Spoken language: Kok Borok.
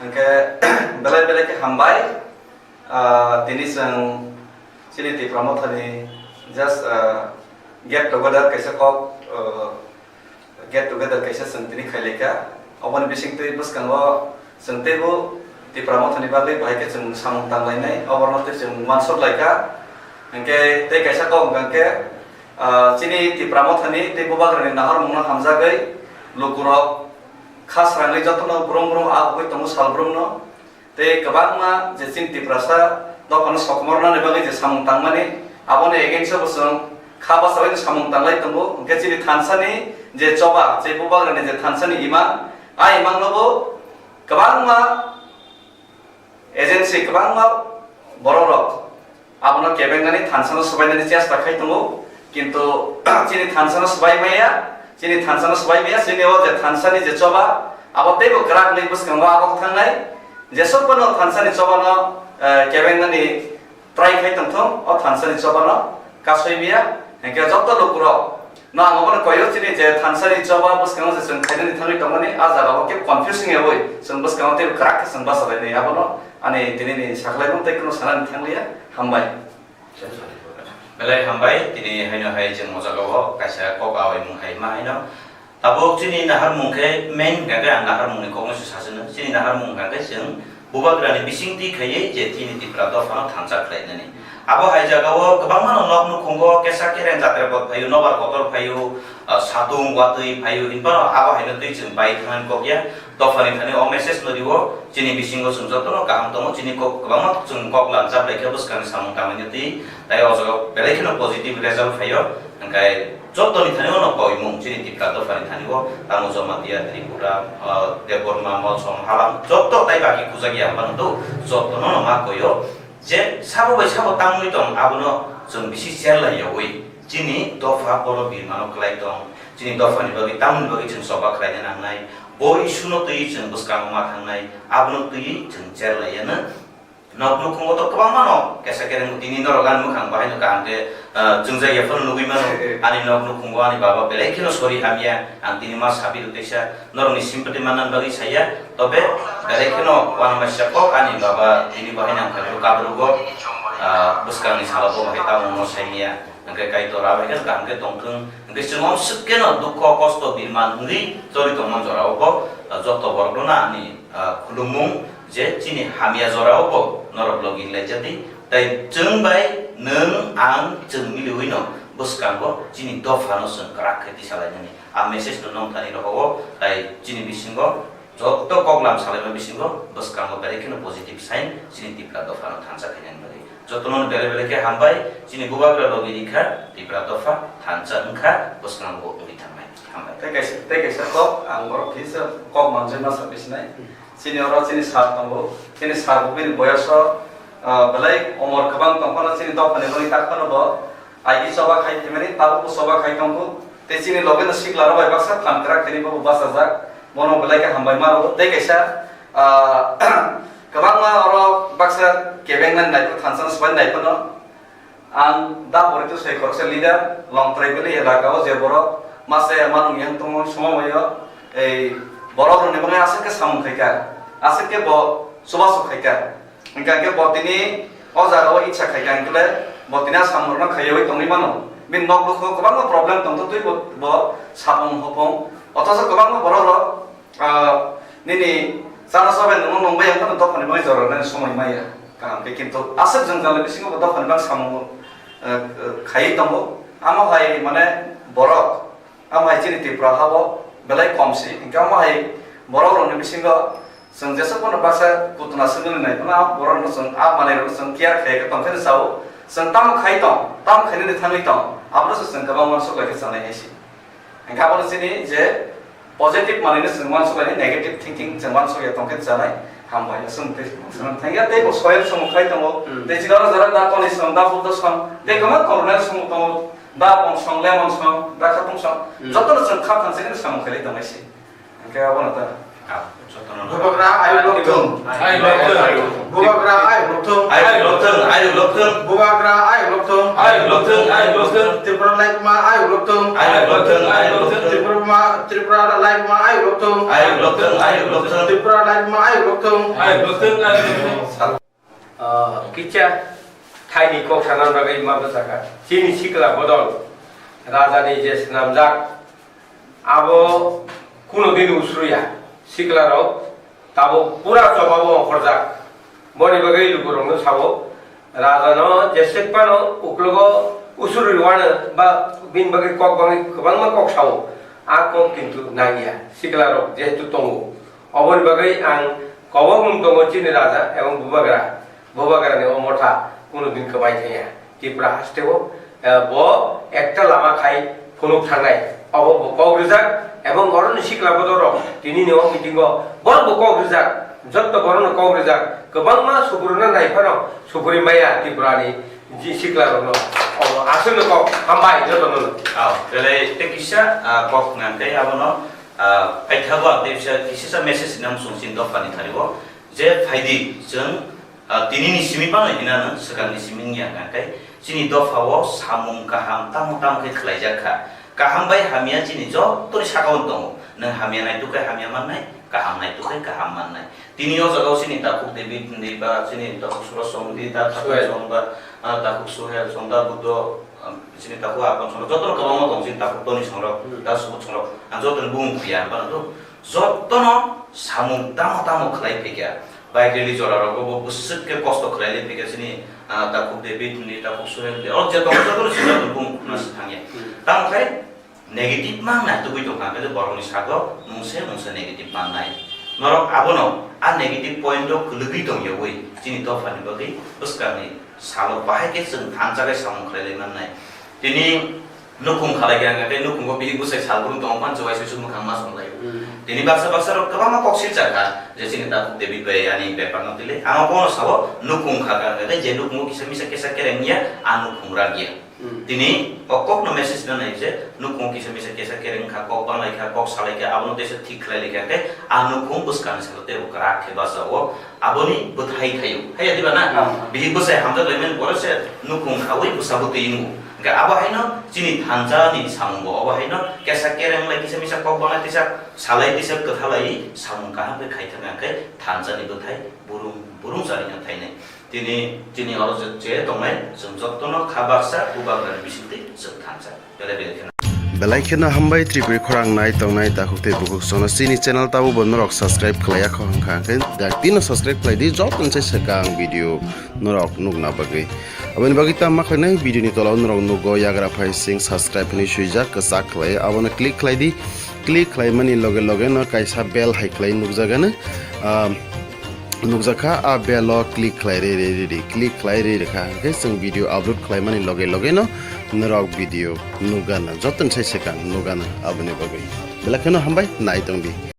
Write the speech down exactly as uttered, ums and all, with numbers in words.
Hwnkhe belai belai khe hambai. Ah, tini chwng chini Tipra Mothani just, ah, get together kaisa kok, ah, get together kaisa chwng tini khailaikha. Oboni bisingtwi bwskango chwng teibo Tipra Mothani bagwi bahai khe chwng samung tanglainai, oborno tei chwng uansuk laikha. Hwnkhe tei kaisa kok hwnkha khe, ah, chini Tipra Mothani tei Bubagrani naharmungno hamjagwi lukurok kha srangwi jotono brum brum ahugwi tongo salbrumno. Tei kwbangma je chini Tiprasa dophano sokomornani bagwi je samung tangmani, aboni against-o bo chwng kha bachaui samung tanglai tongo. Hwnkhe chini thansani je choba, je Bubagrani je thansani imang, a imangno bo kwbangma agency, kwbangma bororok abono kebengnani thansano swbainani chesta khai tongo, kintu chini thansano swbai maya, chini thansano swbai maya, chini o je thansani je choba, abo teibo kwrak ni bwskango abo thangnai, jesuk bono thansani chobano, eh, kebengnani try khai tongthung, o thansani chobano kasui maya, hwnkhe joto lukurok No, ang obono koyo chini je thansani choba bwskango je chwng khainani thangwi tongmani, a jagao khe confusing yawi chwng bwskango tei kwrak khe chwng bachalainai, abono ani tinini sakhlaimung tei kheno sanani thangliya. Hambai. Belai hambai, tini haino hai chwng o jagao kaisa kok awaimung hai ma haino. Tabuk chini naharmung khe main hwnkha khe ang naharmungni kokno se sachwino. Chini naharmung hwnkha khe chwng Bubagrani bisingtwi khaiwi je chini Tipra dophano thansa khlainani. Abo hai jagao kwbangmano nok nukhungo kesa kereng jatra bot phaio, nobar kotor phaio, ah, satung watwi phaio, hinphano abo haino twi chwng bai thangnani kok ya. Dophani thani o message no rio, chini bisingo chwng jotono kaham tongo, chini kok kwbangma chwng kok lamjak bai khe bwskangni samung tangmani twi, tai o jaga belai kheno positive result phaio, hwnkhe Jotoni thani o no koimung chini Tipra dophani thani o tamo Jamatia, Tripura, ah, Debbarma, Molsom, Halam joto tai baki kujak ya hwnba no do, jotono no ma koio je sabo bai sabo tangwi tong abono chwng bisi cherlai yawi chini dopha boro birmano kwlai tong, chini dophani bagwi tamoni bagwi chwng choba khlaina nangnai, bo issue no twiwi chwng bwskango ma thangnai, abono twiwi chwng cherlai yano. Nok nukhungo to kwbangma no kesa kereng tini norok ani mwkhang bahai no kaham khe, ah, chwngjak ya phano nugwi mano. Ani nok nukhungo ani baba belai kheno sori hamya, ang tini ma sabi rw teisa norokni sympathy manna bagwi saya, tobe belai kheno uanama sisa kok ani baba tini bahai nang khe kabrugo, ah, bwskangni salo bo bahai tamo no saimya. Hwnkhe Kaitor abai khe kaham khe tongthwng, hwnkhe chwng omswk kheno dukho kosto birman wngwi choli tongma jorao bo, ah, joto borokno ani, ah, khulumung je chini hamya jorao bo norok logi lai jati, tai chwng bai nwng ang chwng miliwi no bwskango chini dophano chwng kwrak khe tisa lainani. A message no nong thani rohoro, tai chini bisingo joto kok lam salaima bisingo bwskango belai kheno positive sign chini Tipra dophano thansa khainani bagwi. Jotono belai belai khe hambai, chini bubagra logi rikha, Tipra dopha thansa wngkha, bwskango wngwi thangnai. Hambai. Tei kaisa, tei kaisa kok, ang borok kisa kok manjui masa bisinai. Chini oro chini sir tongo, chini sir bo bini boyoso, ah, belai omor kwbang tongphano chini dophani bagwi takhwno bo, Aigi choba khai phaimani, tabukbo choba khai tongo. Tei chini logeno siklarok bai baksa phan kwrak khaini bobo bachajak. Bono belai khe hambai ma rwo. Tei kaisa, ah, kwbangma oro baksa kebengnani naiphuru thansa swbai naiphano. Ang da poritu sai khoroksa leader, Longtrai Valley elaka o je borok masa ya manung yang tongo, somo bai o, ei borok rokni bagwi aswk khe samung khaikha, aswk khe bo chubachu khaikha. Hingkha khe bo tini o jaga o itsa khaikha hingkhe le bo tini a samung rokno khaiyawi tongwi mano. Bini nok bukhugo kwbangma problem tongthoktwi bo, bo sapung hopung. Othocho kwbangma borok rok, ah, nini chana chabai nungno nungbai wngkhano dophani bagwi jora rwnani somoi maya. Kaham khe kintu aswk jwngjal ni bisingo bo dophani bagwi samung, ah, khaiwi tongo. Amo hai mane borok Amo hai chini Tripura ha-o belai kom si. Hingkhe amo hai borok rokni bisingo chwng jesuk phano baksa kutuna swngwi nai phano, borok rokno chwng a manwi rokno chwng care khlai khe tong khe sao. Chwng tamo khai tong, tamo khainani thangwi tong, abono se chwng kwbang uansuk lai khe chanai hai si. Hingkhe abono chini je positive manwino chwng uansuk lainai, negative thinking chwng uansuk ya tong khe chanai. Hambai, aswk tei, aswk thangya tei bo soil samung khai tongo. Hmm. Tei chini oro jora da toni song, da buddho song, tei kwbang corona samung tongo. Da pong song, lemon song, da khatung song, hmm, jotono chwng kha thansa khe samung khailai tongmai se. Hingkhe abono ta. Ah, jotono. Bubagra, I love you. I love you. Bubagra ayuk lokthung. Ayuk lokthung, ayuk lokthung. Bubagra ayuk lokthung. Ayuk lokthung, ayuk lokthung. Tripura Laibuma ayuk lokthung. Ayuk lokthung, ayuk lokthung. Tripura ma-, Tripura Laibuma ayuk lokthung. Ayuk lokthung, ayuk lokthung. Tripura Laibuma ayuk lokthung. Ayuk lokthung, ayuk lokthung. Ah, kisa thaini kok sana bagwi ma bwsakha. Chini sikla bodol rajani je swnamjak, abo kuno din usruya. Siklarok tabuk pura chobabo ongkhorjak. Boni bagwi lukurokno sao, rajano jeswk phano uklogo usuri rwano ba bini bagwi kok bangwi kwbangma kok sao, a kok kintu nangya. Siklarok jehetu tongo, oboni bagwi ang kobokmung tongo chini raja ebong bubagra. Bubagrani o motha kuno din kwbai thangya. Tripura hasteo, eh, bo ekta lama khai phunuk thangnai. Obo bo kok rijak ebong oroni sikla bodorok tinini o meeting o borok bo kok rijak, jotto borokno kok rijak. Kwbangma sukuruna nai phano sukuri maya Tripurani ji siklarokno. Obo aswkno kok hambai jotono. Aw, belai tei kisa, ah, kok nang tei abono, ah, paithago ang tei kisa, kisa message hinwi sung sing dophani thari o. Je phaidi chwng, ah, tinini simi phano hinano swkangni simi wngya hwnkha khe chini dophao samung kaham tamo tamo khe khlaijak kha. Kaham bai hamya chini jotoni sakao tongo. Nwng hamya naituk khe hamya mannai, kaham naituk khe kaham mannai. Tini o jagao chini takhuk David hwnwi ba chini takhuk Suraj Chongdi, da Thakur Suhel. Chong ba, ah, takhuk Suhel Chong, da Buddho, ah, chini takhuk Akon Chong, jotono kwbangma tong chini takhuk Toni Chongrok, Hmm. da Subodh Chongrok. Ang jotoni bumung khuya, ang phano to jotono samung tamo tamo khlai phikya. Bike rally jora rogo bo bwswk khe kosto khlai lai phikya chini, ah, takhuk David ni, takhuk Suhel de. O je tongo jotono chini jotoni bumung khuna Hmm. se thangya. Hmm. Tamo khe negative mang nai tubui tong kha, khe borokni sago mungse mungse negative mang nai. Norok abono a negative point o kwlwgwi tong yawi chini dophani bagwi bwskangni salo bahai khe chwng thansa khe samung khlai lai man nai. Tini nukhung khalai khe ang khe nukhungo bihik bwsai sal brum tongo phano chwai sui sui mwkhang ma song lai. Hmm. Tini baksa baksa rok kwbangma kok sirjak kha je chini takhuk David bai ani bepar no twi lai. Ang bono sao nukhung kha khe ang khe je nukhungo kisa misa kesa kereng ya a nukhung rak ya. Hmm. Tini o kokno message rwnai je nukhung kisa misa kesa kereng kha, kok banglai kha, kok salai kha, abono teisa thik khlai lai kha, tei a nukhung bwskangni salo teibo kwrak khe bachago, aboni bwthai thaio. Haiya diba na? Hmm. Bihik bwsai hamjak laimani pore se nukhung khaui bwsa bwtwi wngo. Hwnkhe abo haino chini thansa ni samungo, abo haino kesa kereng lai kisa misa kok banglai teisa salai teisa kwthalai samung kaham khe khai thangkha, hwnkhe thansa ni bwthai burung burung charino thainai. Tini, tini oro je, je tongnai, chwng jotono kha baksa bubagrani bisingtwi chwng thansa. Belai belai kheno. Belai kheno hambai Tripuri khorang nai tongnai takhuk tei bukhuk sono chini channel tabukbo norok subscribe khlaiya kho hwnkha hwnkhe dak tino subscribe khlai di, jotono se swkang video norok nukna bagwi. Aboni bagwi tamo ma khlainai video ni tola o norok nugo yagra phai sing subscribe hinwi swijak kwchak khlai abono click khlai di, click khlaimani loge loge no kaisa bell hai khlai nukjagano. Ah, nukjakha, a bell o click khlai ri ri ri ri, click khlai ri ri kha, hwnkhe chwng video upload khlaimani loge loge no norok video nukgana, jotono sai swkang nukgana aboni bagwi. Belai kheno hambai, nai tongdi.